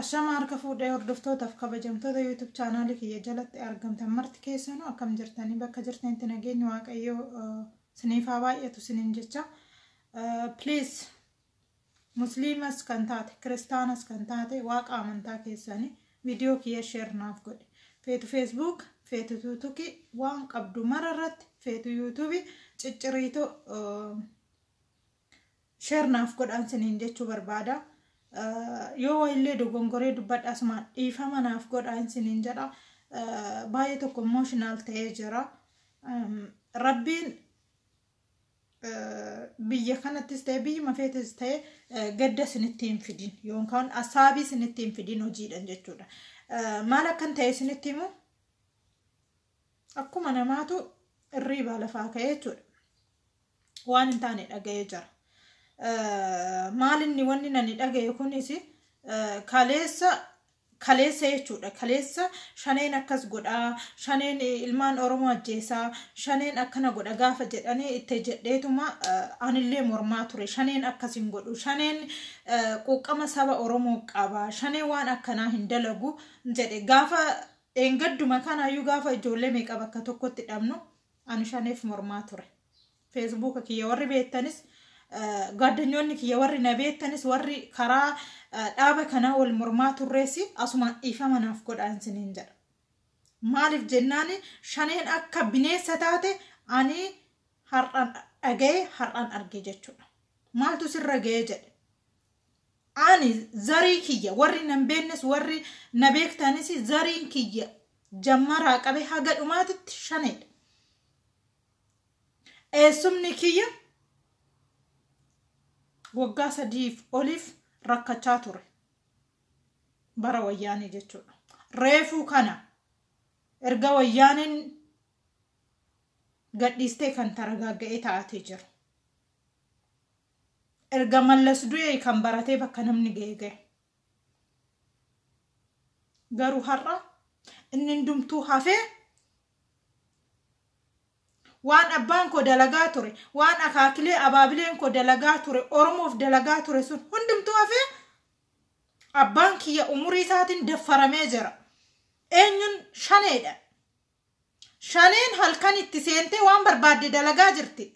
Ashama harka fuudhee hordoftootaaf kabajamtoota YouTube chaanaalii kiyya jalatti argamtan marti keessanuu akkam jirtanii bakka jirtanitti nageenyi Waaqayyoo siniif haa baay'atu siniin jecha. Please, musliimas kan taate, kiristaanas kan taate, waaqa amantaa keessanii viidiyoo kiyya share naaf godhe. Feetu Facebook, feetu tuutukii, waan qabdu mara irratti, feetu YouTube cicciriitoo share naaf godhaan siniin jechuu barbaada. Yoo wayillee dogongoree dubbadha, asumaan dhiifama naaf godhaan siniin jedha. Baay'ee tokko emotional ta'ee jira. Rabbiin biyya kanattis ta'e, biyyuma feetis ta'e, gadda isinitti hin fidin yookaan asaabii isinitti hin fidin hojiidhan jechuudha. Maal akkan ta'e isinitti himu, akkuma namaatu irriibaa lafaa ka'ee jechuudha. Waan hin taane dhaga'ee jira. Maal inni wanni nani dhaga'e kunis kaleessa kaleessa jechuudha. Kaleessa shaneen akkas godhaa, shaneen ilmaan Oromoo ajjeesaa, shaneen akkana godha gaafa jedhanii itti jedheetuma anillee mormaa ture. Shaneen akkas hin godhu, shaneen quuqama saba Oromoo qaba, shaneen waan akkanaa hin dalagu jedhe. Gaafa dheengadduma kanaayyuu, gaafa ijoollee meeqa bakka tokkotti dhabnu, ani shaneef mormaa ture. Feesbuuka kiyya warri beektanis, gaaddanyoonni kiyya warri na beektanis, warri karaa dhaaba kanaa wal mormaa turrees asumaan dhiifama naaf godhaan isiniin jedha. Maaliif jennaan, shaneen akka bineensa taate ani har'aan dhaga'e, har'aan arge jechuudha. Maaltu sirra ga'ee jedhe. Ani zarii kiyya, warri nan beeknes warri na beektanis, zariin kiyya jammaraa qabe haga dhumaatitti shaneedha. Eessumni kiyya waggaa 3f oliif rakkachaa ture. Bara wayyaanee jechuudha. Reefuu kana erga wayyaaneen gadhiistee kan taragaaga'ee taa'atee jiru. Erga Mallas du'ee kan baratee bakka namni ga'e ga'e. Garuu har'a inni hundumtuu hafee, waan abbaan koo dalagaa ture, waan akaakilee abaabileen koo dalagaa ture, Oromoof dalagaa ture sun hundumtuu hafee, abbaan kiyya umurii isaatiin daffaramee jira. Eenyuun? Shaneedha. Shaneen halkan itti seentee waan barbaadde dalagaa jirti.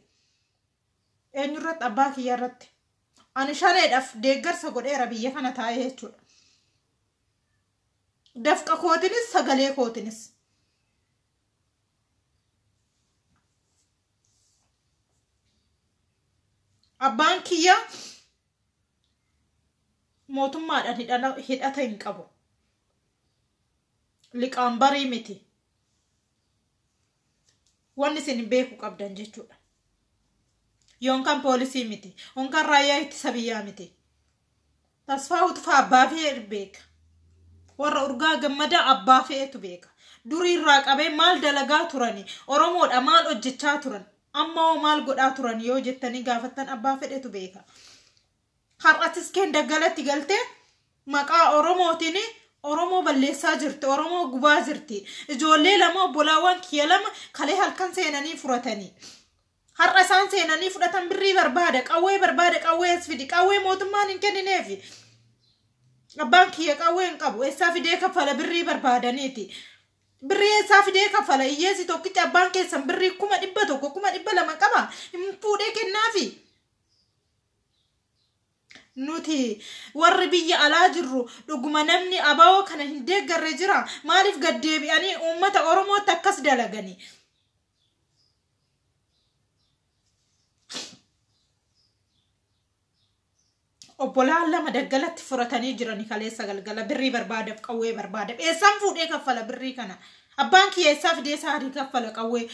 Eenyurratti? Abbaa kiyya irratti. Ani shaneedhaaf deeggarsa godheera biyya kana taa'ee jechuudha. Dafqa kootinis, sagalee kootinis. Abbaan kiyya mootummaadhaan hidhata hin qabu. Liqaan barii miti. Wanni isin beekuu qabdan jechuudha. Yookaan poolisii miti. Yookaan raayyaa ittisa biyyaa miti. Tasfaa Utufaa abbaa fe'e beeka. Warra Urgaa Gammadaa abbaa fe'etu beeka. Duriirraa qabee maal dalagaa turani? Oromoodha maal hojjechaa turan? Amma hoo maal godhaa turan yoo jettanii gaafattan, abbaa fedhetu beeka. Har'atis keen daggalatti galtee maqaa Oromootiin Oromoo balleessaa jirti. Oromoo gubaa jirti. Ijoollee lama, obbolaawwan kiyya lama, kalee halkan seenanii furatanii. Har'a isaan seenanii fudhatan birrii barbaada, qawwee barbaada, qawwee as fidi, qawwee mootummaan hin kennineefi. Abbaan kiyya qawwee hin qabu, eessaa fidee kaffala birrii barbaadaniiti. Birrii eessaa fidee kaffala? Hiyyeessi tokkichi abbaan keessan birrii 100,000, 200,000 qaba, hin fuudhee kennaafi. Nuti warri biyya alaa jirru dhuguma namni abaa'oo kana hin deeggarre jira. Maaliif gaddeebi'anii uummata Oromootti akkas dalaganii? Obbolaan lama daggalatti furatanii jirani kaleessa galgala birrii barbaadaaf, qawwee barbaadaaf. Eessaan fuudhee kaffala birrii kana? Abbaan kiyya eessaa fidee saarii kaffala qawwee?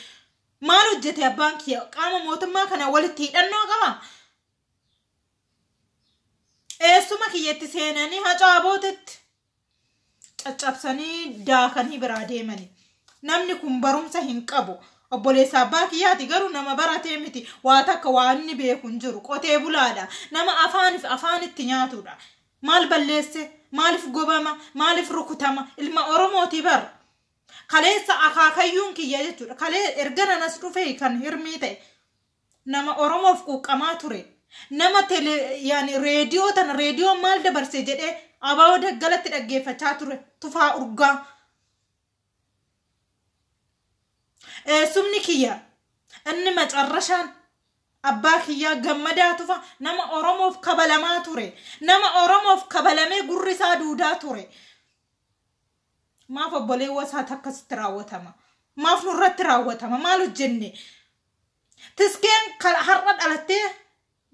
Maal hojjete abbaan kiyya? Qaama mootummaa kana walitti hidhannoo qaba? Eessuma kiyyatti seenanii hacaabotetti caccabsanii daakanii biraa deemani. Namni kun barumsa hin qabu. Obboleessa abbaa kiyyaati, garuu nama baratee miti. Waa takka waan inni beeku hin jiru. Qotee bulaadha. Nama afaaniif afaanitti nyaatudha. Maal balleesse? Maaliif gobama? Maaliif rukutama? Ilma Oromooti bar. Kaleessa akaakayyuun kiyya jechuudha. Kalee erga nanas dhufee kan hirmii ta'e. Nama Oromoof quuqqamaa ture. Nama tele yaani reediyoo tana, reediyoon maal dabarse jedhee Abaa'oo daggalatti dhaggeeffachaa ture Tufaa Urgaa. Eessumni kiyya inni macarrashaan abbaa kiyyaa Gammadaa Tufa nama Oromoof kabalamaa ture. Nama Oromoof kabalamee gurri isaa duudaa ture. Maaf obboleewwan isaati akkasitti raawwatama? Maaf nurratti raawwatama? Maal hojjenne? Tiskeen har'a dhalattee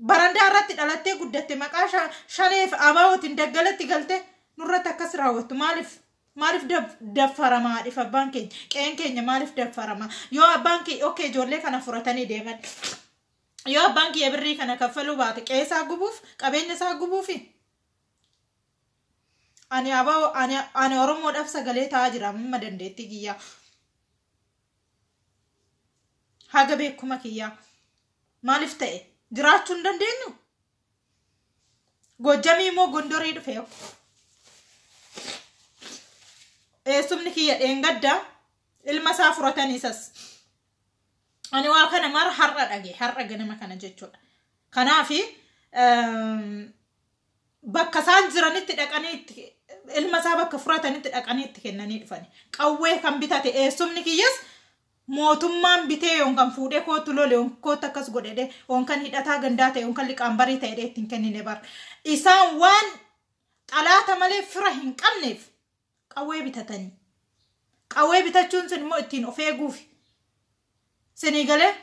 barandaa irratti dhalattee guddatte maqaa shaneef abaa'ootiin daggalatti galte nurratti akkas raawwattu maaliif? Maaliif daffaramaa dhif abbaan keenya? Qe'een keenya maaliif daffaramaa? Yoo abbaan keenya okkee ijoollee kana furatanii deeman. Yoo abbaan kiyya birrii kana kaffaluu baate qe'ee isaa gubuuf qabeenya isaa gubuufi. Ani abaa'oo ani Oromoodhaaf sagalee ta'aa jira amma dandeettii kiyyaa. Haga beekuma kiyyaa. Maaliif ta'e? Jiraachuu hin dandeenyu? Gojjamii immoo Gondorii dhufe. Eessumni kiyya dheengaddaa ilma isaa furatanii isas. Ani waa kana mara har'a dhage har'a ganama kana jechuudha. Kanaafi bakka isaan jiranitti dhaqanii itti ilma isaa bakka furatanitti dhaqanii itti kennanii dhufani. Qawwee kan bitate eessumni kiyyas mootummaan bitee yoon kan fuudhee kootu lole yoon kootu akkas godhedhe yoon kan hidhataa gandaa ta'e yoon kan liqaambarii ta'edhe ittiin kennine bar. Isaan waan xalaata malee fira hin qabneef qawwee bitatanii. Qawwee bitachuun sun immoo ittiin of eeguufi. Sinii galee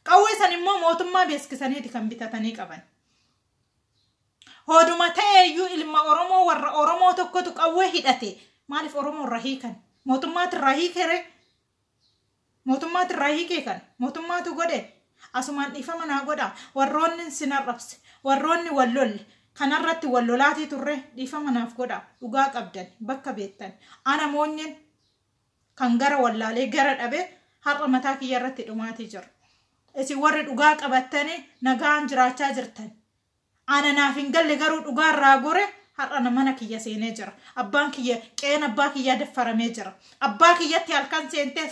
qawwee san immoo mootummaa beeksisaniiti kan bitatanii qaban. Hoduma ta'eeyyuu ilma Oromoo warra Oromoo tokkotu qawwee hidhate maaliif Oromoo irraa hiikan? Mootummaatu irraa hiikere? Mootummaatu irraa hiikee kan? Mootummaatu godhe? Asumaan dhiifama naa godha. Warroonni sin arrabse, warroonni wal lolle, kanarratti wal lolaatii turre dhiifama naaf godha. Dhugaa qabdan bakka beektan. Ana moonyen kan gara wallaalee gara dhabe har'a mataa kiyya irratti dhumaatii jira. Isin warri dhugaa qabattanii nagaan jiraachaa jirtan. Ana naaf hin galle garuu dhugaa irraa gore har'a mana kiyya seenee jira. Abbaan kiyya qe'een abbaa kiyyaa daffaramee jira. Abbaa kiyyatti halkan seentee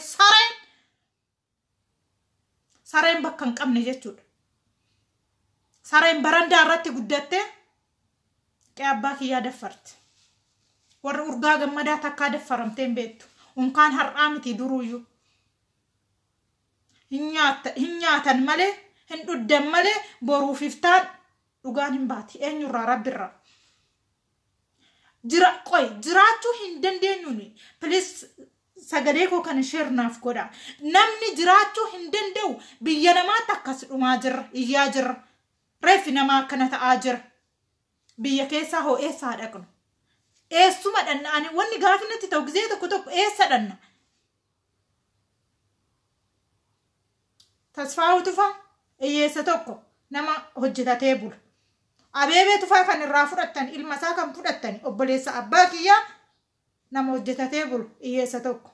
sareen bakka hin qabne jechuudha. Sareen barandaa irratti guddattee qe'ee abbaa kiyyaa daffarti. Warri Urgaa Gammadaa takkaa daffaramtee hin beektu. Unkaan har'aa miti duruyyuu. Hin nyaatan malee hin dhuddan malee boruuf iftaan dhugaan hin baati. Eenyurraa? Rabbirraa. Jira qoy jiraachuu hin dandeenyuuni. Please sagalee koo kana share naaf godha. Namni jiraachuu hin danda'u. Biyya namaatti akkas dhumaa jirra, iyyaa jirra. Reeffi namaa akkana ta'aa jira. Biyya keessaa hoo eessaa dhaqnu? Eessuma dhanna? Ani wanni gaafi natti ta'u gizee tokko tokko eessa dhanna? Tasfaa'uu Tufaa hiyyeessa tokko nama hojjetatee bulu. Abeebee Tufaa kan irraa fudhattan ilma isaa kan fudhattan obboleessa abbaa kiyyaa nama hojjetatee bulu hiyyeessa tokko.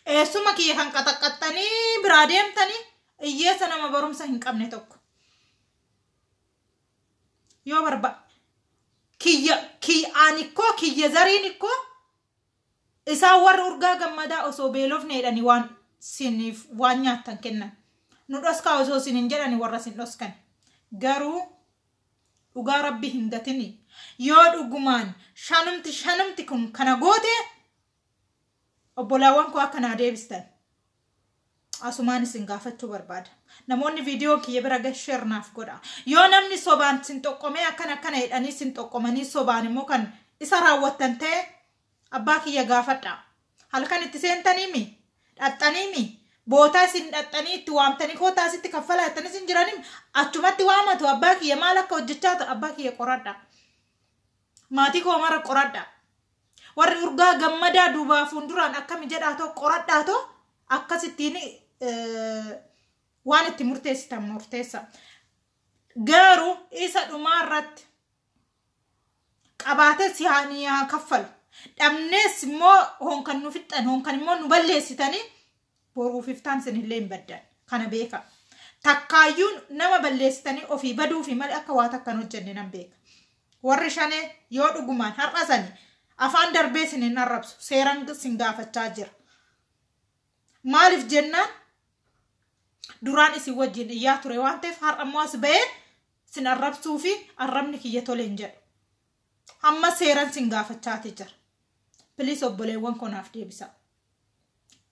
Eessuma kiyya kan qaxaqqaxxanii biraa deemtanii hiyyeessa nama barumsa hin qabne tokko. Yoo barba kiyya kiyya ani koo kiyya zariin koo isaan warri Urgaa Gammadaa osoo beelofne jedhanii waan siniif waan nyaattan kennan. Nu dhoskaa osoo isin hin jedhani warra isin dhoskan. Garuu dhugaa rabbi hin gatini. Yoo dhugumaan shanumti kun kana goote obbolaawwan koo akka naa deebistan. Asumaan isin gaafachuu barbaada. Namoonni viidiyoo kiyya bira gahe share naaf godha. Yoo namni sobaan sin xoqqomee akkana akkana jedhanii sin xoqqomanii sobaan immoo kan isa raawwattan ta'e abbaa kiyya gaafadha. Halkan itti seentanii mi? Dhaxxanii mi? Bootaa isin dhaxxanii itti waamtanii kootaa asitti kaffalaa jettanii isin jiranii achumatti waamatu abbaa kiyya maal akka hojjechaa ta'u abbaa kiyya qoradha. Maatii koo mara qoradha. Warri Urgaa Gammadaa duubaa fuulduraan akkami jedhaa ta'u qoradhaa ta'u akkasittiin waan itti murteessitan murteessa. Garuu isa dhumaa irratti qabaatee si haa kaffalu. Dhabnees immoo honkan nu fixxan honkan immoo nu balleessitanii boruuf iftaan isinillee hin baddan. Kana beeka. Takkaayyuu nama balleessitanii ofii baduufi malee akka waa takka hin hojjenne nan beeka. Warri shanee yoo dhugumaan har'a sani afaan darbee isin hin arrabsu seeraan isin gaafachaa jira. Maaliif jennaan duraan isin wajjin iyyaa ture waan ta'eef har'a immoo as ba'ee Sin arrabsuu fi arrabni kiyya tole hin jedhu. Amma seeran sin gaafachaati jira. Piliis obboleewwan konaaf deebisa.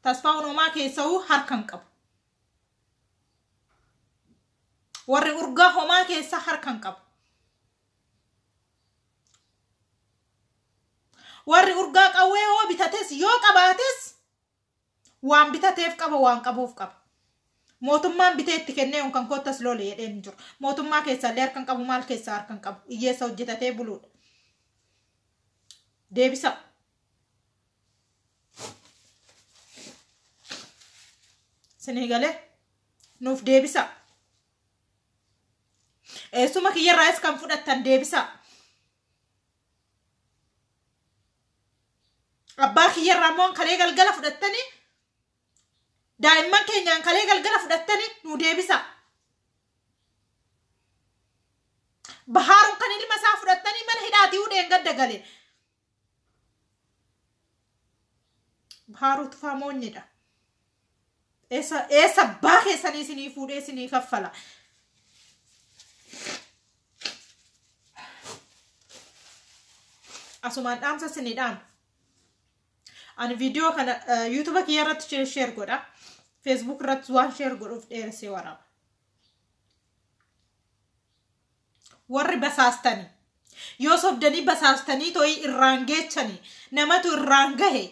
Tasfaa'uun homaa keessa'uu harka hin qabu. Warri urgaa homaa keessa harka hin qabu. Warri urgaa qawwee hoo bitates yoo qabaates waan bitateef qaba, waan qabuuf qaba. Mootummaan bitee itti kennee kan kottas lole jedhee hin jiru. Mootummaa keessallee harka hin qabu, maal keessaa harka hin qabu. Hiyyeessa hojjetatee buluudha. Deebisa. Sinii galee nuuf deebisa. Eessuma kiyyarraayis kan fudhattan deebisa. Abbaa kiyyarraa immoo kalee galgala fudhattanii, daa'imman keenyaan kalee galgala fudhattanii nu deebisa. Bahaaruun kan ilma isaa fudhattanii mana hidhaatii hudheen gadda gale. Bahaaruu Tufaa moonyidha. Eessa abbaa keessanii isinii fuudhee isinii kaffala. Asumaan dhaamsa isinii dhaama. Ani viidiyoo kana yuutuuba kiyya irratti sheer godha. Feesbuuk irratti waan sheer godhuuf dheeressee waraaba. Warri basaastanii yoo sobdanii basaastanii to'ii irraan geechanii, namatu irraan gahe,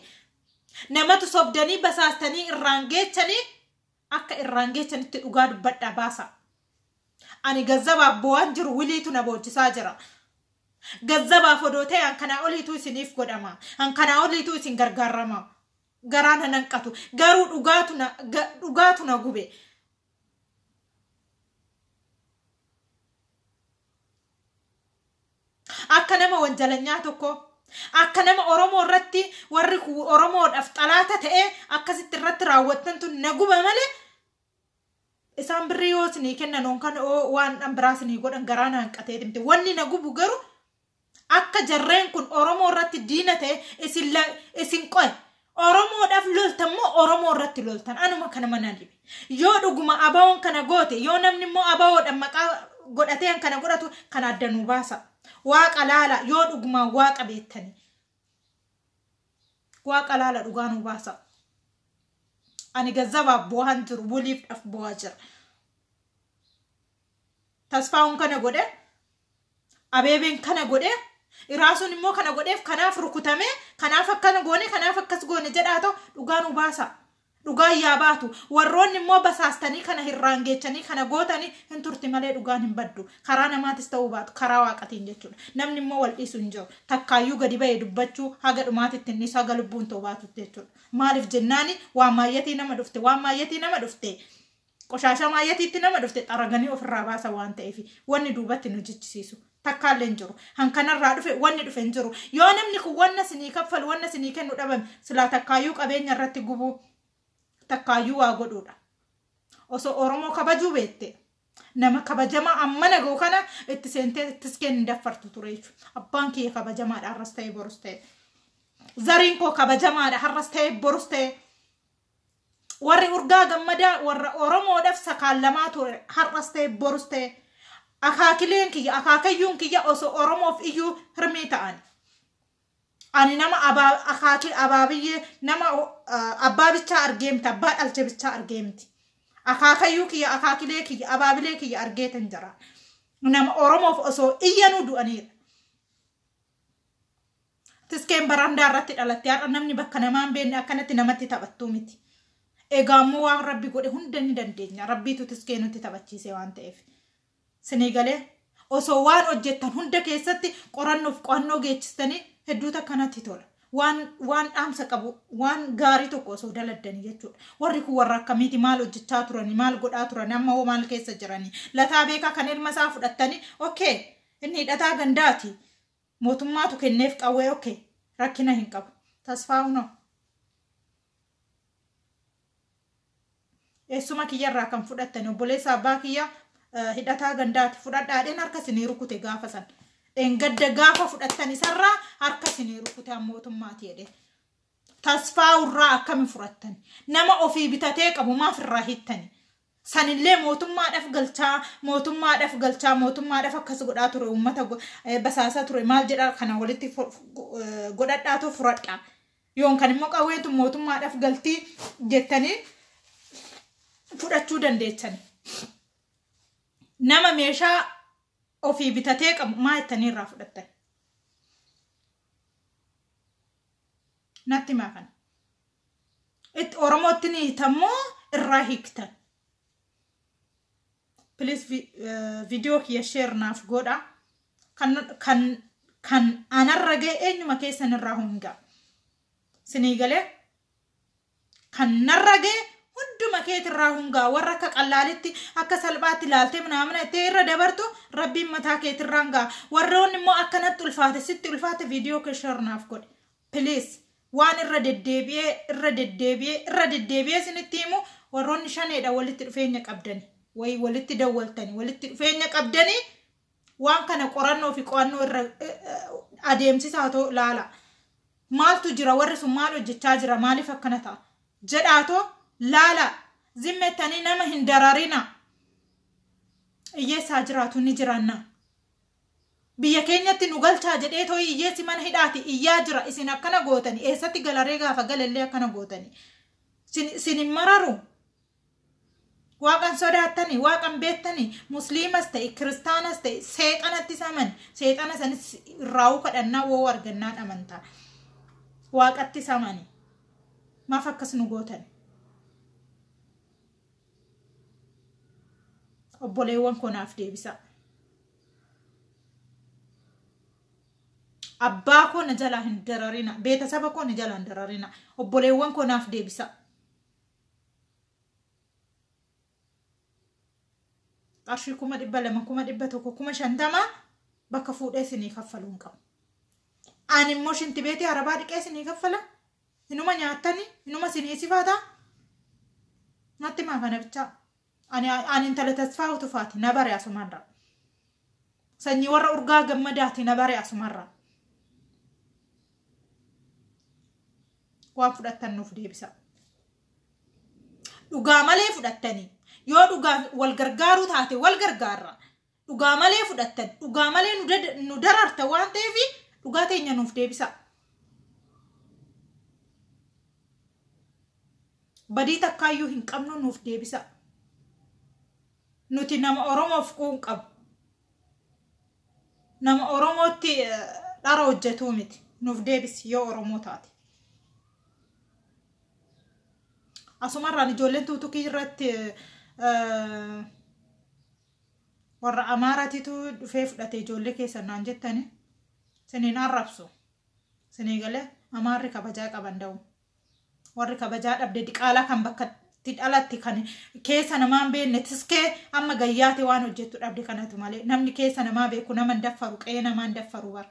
namatu sobdanii basaastanii irraan geechanii, akka irraan geechanitti dhugaa dubbadhaa baasa. Ani gazzabaaf bo'aan jiru, wiliitu na boochisaa jira. Gazzabaaf odoo ta'e an kanaa oliitu isiniif godhama. An kanaa oliitu isin gargaarama. Garaa na nanqatu. Garuu dhugaatu na gube. Akka nama wanjalanyaa tokko, akka nama Oromoo irratti warri Oromoodhaaf xalaata ta'ee akkasitti irratti raawwattantu na guba malee, isaan birrii yoo isinii kennan kan waan dhan biraa isinii godhan garaa na hanqatee dhimte. Wanni na gubu garuu akka jarreen kun Oromoo irratti diina ta'e isin qo'e. Oromoodhaaf loltan moo Oromoo irratti loltan? Anuma kana mana dhibe. Yoo dhuguma abawoon kana goote, yoo namni immoo abawoodhaan maqaa godhatee kana godhatu, kana adda nu baasa. Waaqa laala, yoo dhugumaan waaqa beektanii. Waaqa laala, dhugaa nu baasa. Ani gazzabaaf bo'aan jiru, waliifdhaaf bo'aa jira. Tasfaa'uun kana godhe, Abeebeen kana godhe, Iraasuun immoo kana godheef, kanaaf rukutame, kanaaf akkana goone, kanaaf akkas goone jedhaa ta'u, dhugaa nu baasa. Dhugaan yaa baatu. Warroonni immoo basaastanii kana hirraan geechanii kana gootanii, hin turti malee dhugaan hin baddu. Karaa namaatis ta'uu baatu karaa waaqatiin jechuudha. Namni immoo wal dhiisu hin jiru. Takkaayyuu gadi ba'ee dubbachuu haga dhumaatitti inni haga lubbuun ta'uu baatutti jechuudha. Maaliif jennaani, waan maayyatii nama dhufte, waan maayyatii nama dhufte, qoshaasha maayyatiitti nama dhufte xaraganii ofirraa baasa waan ta'eef, wanni duubatti nu jechisiisu takkaallee hin jiru. Hankanarraa dhufe wanni dhufe hin jiru. Yoo namni kun wanna sinii kaffalu, wanna sinii kennu dhabame, silaa takkaayyuu qabeenya irratti gubuu, takkaayyuu waa godhuudha. Osoo Oromoo kabajuu beette, nama kabajamaa ammana ga'u kana itti seentee ittis kenni daffartu ture jechuudha. Abbaan kiyya kabajamaadha, har'as ta'e borus ta'e. Zariin koo kabajamaadha, har'as ta'e borus ta'e. Warri urgaa gammadaa warra Oromoodhaaf sakaallamaa ture, har'as ta'e borus ta'e. Akaakileen kiyya, akaakayyuun kiyya osoo Oromoof iyyuu hirmii ta'an. Ani nama akaakii abaabiyyee, nama abbaa bichaa argeemti, abbaa dhalche bichaa argeemti. Akaakayyuu kiyya, akaakilee kiyya, abaabilee kiyya argeetan jira. Nama Oromoof osoo iyyanuu du'aniidha. Tiskeen barandaa irratti dhalatte har'a namni bakka namaan beekne akkanatti namatti taphattuu miti. Egaa immoo waan Rabbi godhe hunda ni dandeenya. Rabbiitu tiskee nutti taphachiise waan ta'eef. Sinii galee, osoo waan hojjettan hunda keessatti qorannoof qo'annoo geechistanii hedduutu akkanatti tola. Waan dhaamsa qabu, waan gaarii tokko osoo daladdanii jechuudha. Warri kun warra akkamiiti? Maal hojjechaa turanii? Maal godhaa turanii? Amma hoo maal keessa jiranii? Lataa Beekaa kan ilma isaa fudhattanii, okay, inni hidhataa gandaati. Mootummaatu kenneef qawwee, okay, rakkina hin qabu. Tasfaa'u eessuma kiyyarraa kan fudhattani, obboleessa abbaa kiyya hidhataa gandaati fudhadhaadheen harka isinii rukute gaafa san. Dheengadda gaafa fudhattan isarraa harka isinii rukute mootummaati jedhe. Tasfaa'urraa akkami fudhattan? Nama ofii bitatee qabu maaf irraa hittani? Sanillee mootummaadhaaf galchaa, mootummaadhaaf galchaa, mootummaadhaaf akkas godhaa ture, uummata basaasaa ture, maal jedhaa kana walitti godhadhaatu furadha. Yoon kan immoo qawweetu mootummaadhaaf galtii jettanii fudhachuu dandeechani. Nama meeshaa ofii bitatee qabu maa jettanii irraa fudhattan? Natti himaa kana. Itti Oromootti ni hiitammoo irraa hiiktan. Please, viidiyoo kiyya share naaf godha. Kan anarra ga'e eenyuma keessan irraa hunga. Sinii galee kan narra ga'e hunduma keetirraa hungaa, warra akka qallaalitti akka salphaatti ilaaltee minaamina itti irra dabartu rabbiin mataa keetirraan ga'a. Warroonni immoo akkanatti ulfaate sitti ulfaate, viidiyoo kee share naaf godhe. Please, waan irra deddeebi'ee irra deddeebi'ee irra deddeebi'ee isinitti himu, warroonni shaneedha walitti dhufeenya qabdani. Wayi walitti dawwaltani, walitti dhufeenya qabdanii, waan kana qorannoo fi qo'annoo irra adeemsisaa ta'u ilaala. Maaltu jira? Warri sun maal hojjechaa jira? Maaliif akkana ta'a? Jedhaatoo laala, zimmettanii nama hin dararina. Hiyyeessaa jiraatu ni jiraanna. Biyya keenyatti nu galchaa jedhee tooyi hiyyeessi mana hidhaati iyyaa jira. Isin akkana gootani, eessatti galaree gaafa galallee akkana gootani? Isin hin mararu. Waaqan sodaattanii, waaqan beektanii, musliimas ta'e kiristaanas ta'e seexanatti saman, seexana sanis irraa'uu kadhannaa woo argannaan amantaa. Waaqatti samani. Maaf akkas nu gootan? Obboleewwan koo, naaf deebisa. Abbaa koo na jalaa hin dararina. Beetasaba koo na jalaa hin dararina. Obboleewwan koo, naaf deebisa. Qarshii 200,000, 100,000, 50,000 bakka fuudhee isinii kaffaluu hin qabu. Ani immoo shintibeetii arabaa dhiqee isinii kaffala. Inuma nyaattanii, inuma isinii sifaata. Natti maa kana bichaa. Ani intala Tasfaa Utufaati, na bare asumarra. Sanyii warra Urgaa Gammadaati, na bare asumarra. Waan fudhattan nuuf deebisa. Dhugaa malee fudhattanii, yoo dhugaa wal gargaaruu taate wal gargaarra. Dhugaa malee fudhattan, dhugaa malee nu dararta waan ta'eef dhugaa teenya nuuf deebisa. Badii takkaayyuu hin qabnu, nuuf deebisa. Nuti nama Oromoof quun qabu. Nama Oromootti dhara hojjetuu miti. Nuuf deebisi yoo Oromoo taate. Asumarraan ijoolleen tuutukii irratti warra Amaaraatiitu dhufee fudhate ijoollee keessan naan jettani. Siniin arrabsu. Sinii galee, Amaarri kabajaa qaban da'u. Warri kabajaa dhabde diqaalaa kan bakka itti dhalatte kan keessa namaan beekne tiskee amma gayyaate waan hojjettu dhabde kanatu malee, namni keessa namaa beeku nama hin daffaru, qe'ee namaa hin daffaru bara.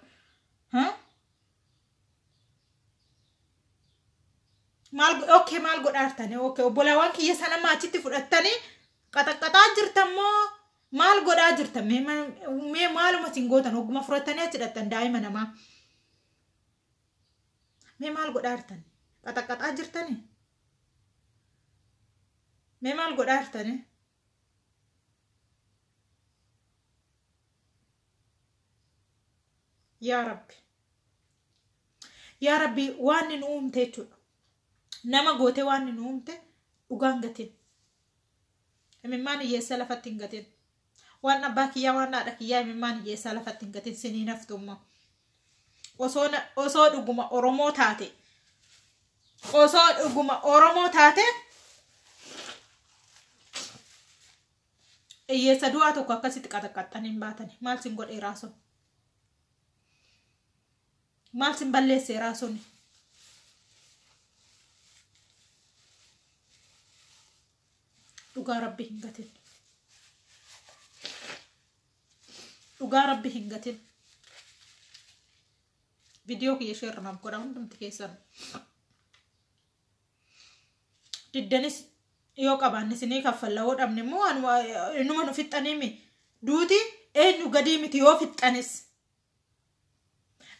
Maal, okay, maal godhaartani? Okay, obbolawwan kiyya sana amma achitti fudhattanii qaxaqqaxaa jirtan moo maal godhaa jirtan? Mee maaluma isin gootan ogguma fudhattanii achi dhaqxan daa'ima namaa? Mee maal godhaartan? Qaxaqqaxaa jirtanii? Mee maal godhaartani? Yaa Rabbi. Yaa Rabbi, waan nu uumte jechuudha. Nama gootee waan nu uumte dhugaan gatin. Imimmaan hiyyeessaa lafatti hin gatin. Waan abbaa kiyyaa, waan haadha kiyyaa, imimmaan hiyyeessaa lafatti hin gatin, sinii naftu immoo. Osoo dhuguma Oromoo taate, osoo dhuguma Oromoo taate, hiyyeessa du'aa tokko akkasitti qaxaqqaxxanii hin baatani. Maal sin godhee raasuun? Maal sin balleessee raasuun? Dhugaa Rabbi hin gatin. Dhugaa Rabbi hin gatin. Viidiyoo kiyya share naaf godha hundumti keessan. Diddanis yoo qabaanne isinii kaffalla, yoo dhabne immoo inuma nu fixxaniimi. Duuti eenyu gadii miti yoo fixxanis.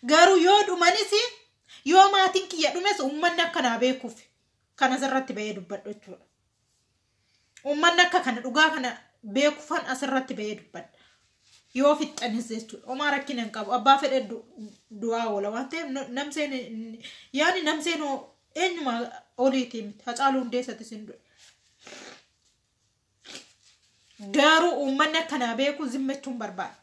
Garuu yoo dhumanis, yoo maatiin kiyya dhumes, uummanni akkanaa beekuuf kanas irratti bahee dubbadhu jechuudha. Uummanni akka kana dhugaa kana beekufan asirratti bahee dubbadha. Yoo fixxanis jechuudha. Homaa rakkina hin qabu. Abbaa fedhe du'aa oola waan ta'eef namseen yaani namseen eenyuma oliitii miti. Hacaaluu Hundeessatis hin du'e. Garuu uummanni akkanaa beeku zimmachuun barbaada.